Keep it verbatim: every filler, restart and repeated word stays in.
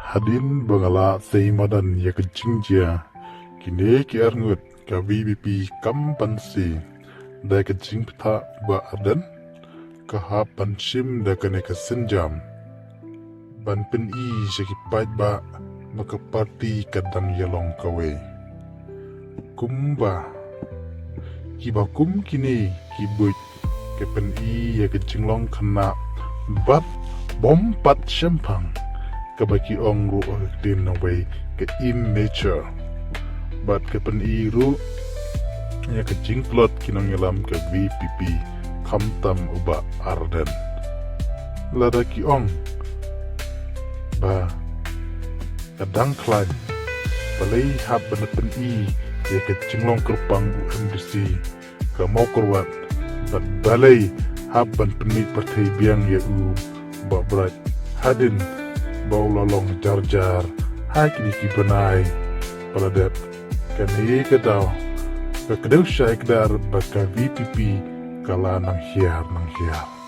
Hadien ba nga la sei madan ïa ka jingjia, kine ki arngut ka VPP kam ban sei da ka jingpyntha u Bah Ardent, ka hap ban shim da kane ka sienjam ban pyni sha ki paidbah ba ka party ka dang ïalong kawei. Kumba kiba kum kine ki buit, ka pyni ïa ka jinglong khynnah bad bym pat shemphang, kaba ki ong ruh ha ka ktien nongwei ka immature. Bad ka pyni ruh ïa ka jingtlot ki nongïalam ka VPP, khamtam u Bah Ardent. Lada ki ong ba ka dang khlaiñ, balei hap ban pyni ïa ka jinglong kyrpang u MDC ka Mawkyrwat, bad balei hap ban pynmih pyrthei biang ïa u Bah Bright hadien ba u la long jar jar ha kine ki bnai ba la dep. Kane ka daw ka kdew shai kdar ba ka VPP ka la nang hiar nang hiar.